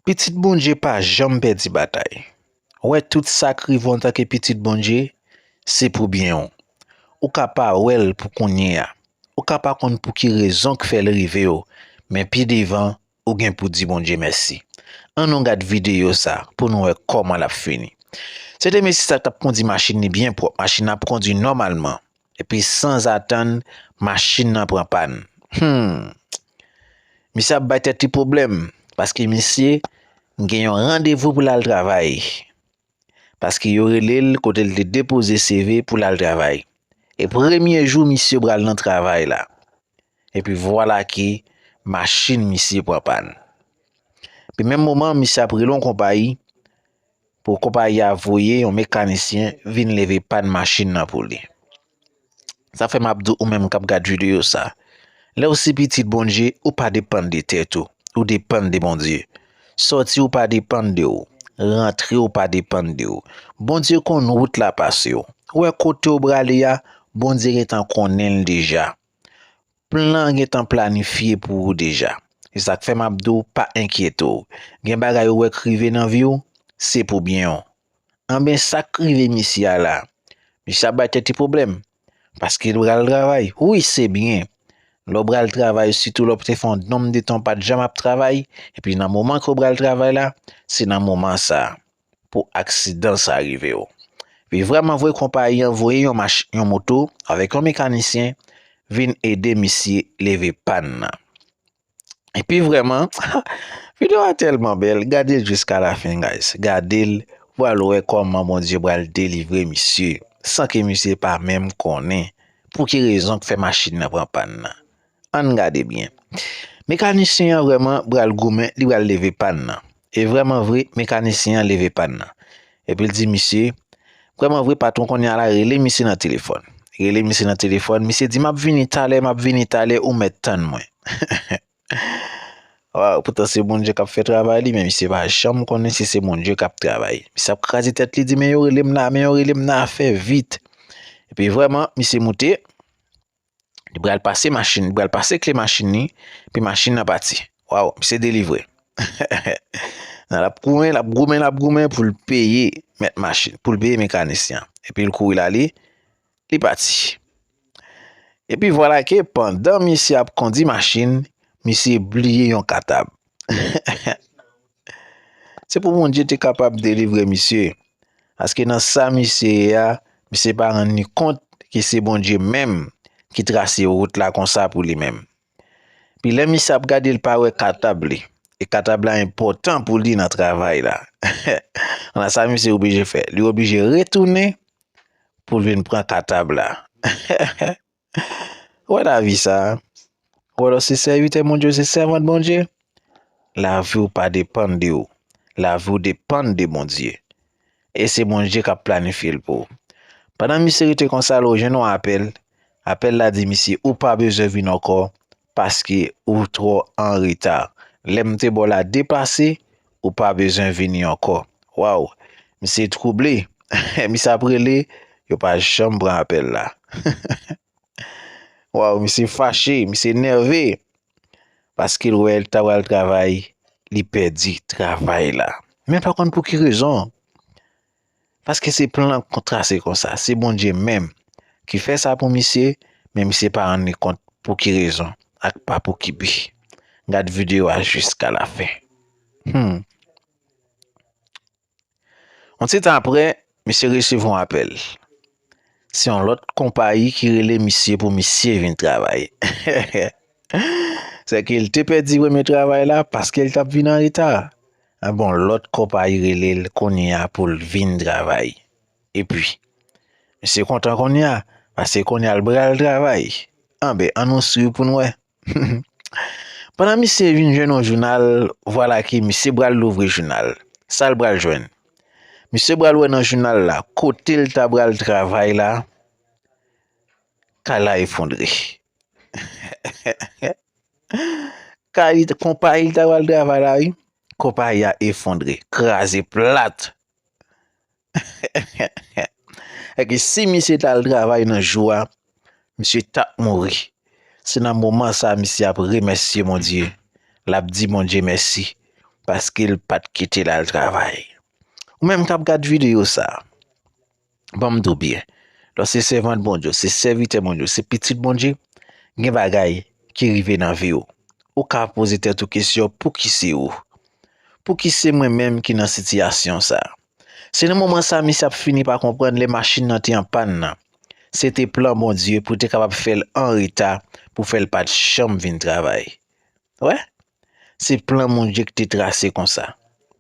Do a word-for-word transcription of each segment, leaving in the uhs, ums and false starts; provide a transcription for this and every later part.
Pitit Bondye pa janm pèdi batay. Wè, tout sa k rive w antanke pitit Bondye, se pou byen w. Ou ka pa wè l pou kounye a. Ou ka pa konn pou ki rezon k fè l rive w, men pi devan, ou gen pou di Bondye mèsi. Ann nou gad videyo sa pou nou wè kòman l ap fini. Se te mesye sa k t ap kondi machin li byen pwòp. Machin nan ap kondi nòmalman. Epi sanzatann, machin nan pran pàn. Hmm. Misye ap bay tèt li pwoblèm, paske misye gen yon randevou pou l al travay. Paske yo rele l kote l te depoze C V pou l al travay. E premye jou misye pral nan travay la. Epi vwala ke machin misye pran pàn. Epi menm moman, misye ap rele yon konpayi, pou konpayi a voye yon mekanisyen vin leve pàn machin nan pou li. Sa fè m ap di w, ou menm k ap gad videyo sa, lè w se pitit Bondye, ou pa depann de tèt ou, ou depann de Bondye. Sòti w pa depann de w, rantre w pa depann de w. Bondye konn wout la pase w. Ou wè kote w prale a, Bondye gentan konnen l deja. Plan gentan planifye pou ou deja. Se sa k fè m ap di w, pa enkyete w. Gen bagay ou wè k rive nan vi w, se pou byen w. Anben, sa k rive misye a la, misye ap bay tèt li pwoblèm. Paske l pral travay. Wi, se byen. Lè w pral travay, sitou lè w te fè yon nonm de tan w pa t janm ap travay, epi nan moman ke w pral travay la, se nan moman sa a pou aksidan sa rive w. Epi vrèman vre, konpayi an voye yon mach-, yon moto avèk yon mekanisyen vin ede misye leve pàn nan. Epi vrèman, videyo a tèlman bèl, gade l jiska lafen, guys. Gade l, w al wè kòman Bondye pral delivre misye, san ke misye pa menm konnen pou ki rezon k fè machin nan pran pàn nan. Ann gade byen. Mekanisyen an vrèman pral goumen, li pral leve pàn nan. E vrèman vre, mekanisyen an leve pàn nan. Epi l di misye, vrèman vre, patwon kounye a la, rele misye nan telefòn. Rele misye nan telefòn, misye di, "M ap vini talè, m ap vini talè, ou mèt tann mwen." Waw, poutan se Bondye k ap fè travay li, men misye pa janm konnen si se Bondye k ap travay. Misye ap kraze tèt li, di, "Men yo rele m la, men yo rele m la, fè vit." Epi vrèman, misye moute, li pral pase machin, li pral pase kle machin li, epi machin nan pati. Waw, misye delivre. Nan l ap goumen, l ap goumen, l ap goumen pou l peye mèt machin, pou l peye mekanisyen an. Epi l kouri l ale, li pati. Epi vwala ke pandan misye ap kondi machin, misye bliye yon katab. Se pou Bondye te kapab delivre misye. Paske nan sa misye ye a, misye pa rann li kont ke se Bondye menm ki trase wout la konsa pou li menm. Epi lè misye ap gade, l pa wè katab li. E katab la enpòtan pou li nan travay la. Nan sa misye oblije fè. Li oblije retounen pou l vin pran katab la. Ou wè lavi sa a? Ou wè lè w se sèvitè Bondye, w se sèvant Bondye, lavi w pa depann de w. Lavi w depann de Bondye. E se Bondye k ap planifye l pou ou. Pandan misye rete konsa, lè w jwenn yon apèl, apèl la di misye, "Ou pa bezwen vin ankò, paske ou twò an reta. Lè m te ba w la depase, ou pa bezwen vini ankò." Waw, misye twouble. Misye ap rele, yo pa janm pran apèl la. Waw, misye fache, misye nève. Paske l wè l ta pral travay, li pèdi travay la. Men l pa konn pou ki rezon. Paske se plan k trase konsa. Se Bondye menm ki fè sa pou misye, men misye pa rann li kont pou ki rezon ak pa pou ki bi. Gad videyo a jiska lafen. Hmm. Yon ti tan apre, misye resevwa yon apèl. Se yon lòt konpayi ki rele misye pou misye vin travay. Sèke l te pèdi premye travay la paske l t ap vin an reta. Anben, yon lòt konpayi rele l kounye a pou l vin travay. Epi, misye kontan kounye a, paske kounye a l pral travay. Anben, ann nou swiv pou n wè. Pandan misye vin jwenn yon jounal, vwala ke misye pral louvri jounal. Sa l pral jwenn? Misye pral wè nan jounal la, kote l ta pral travay la, kay la efondre. Kay li, konpayi li ta pral travay la, wi, konpayi a efondre, kraze plat. Èske si misye t al travay nan jou a, misye t ap mouri. Se nan moman sa a misye ap remèsye Bondye. L ap di Bondye mèsi paske l pa t kite l al travay. Ou menm k ap gad videyo sa, ban m di w byen, lè w se sèvant Bondye, w se sèvitè Bondye, w se pitit Bondye, gen bagay ki rive nan vi w. Ou ka poze tèt ou kesyon, pouki se ou? Pouki se mwen menm ki nan sitiyasyon sa? Se nan moman sa misye ap fini pa konprann lè machin nan te an pàn nan. Se te plan Bondye pou te kapab fè l an reta, pou fè l pa t janm vin travay. Wè? Se plan Bondye ki te trase konsa.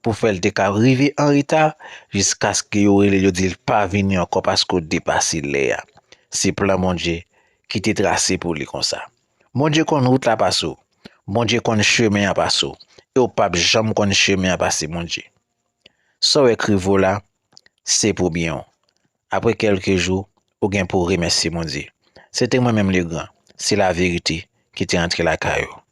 Pou fè l te ka rive an reta, jiskaske yo rele l, yo di l pa vini ankò paske w depase lè a. Se plan Bondye ki te trase pou li konsa. Bondye konn wout la pase w. Bondye konn chemen an pase w. E w p ap janm konn chemen an pase Bondye. Sa w wè k rive w la, se pou byen w. Apre kèlke jou, ou gen pou w remèsye Bondye. Se te mwen menm Legran. Se laverite ki te antre lakay ou.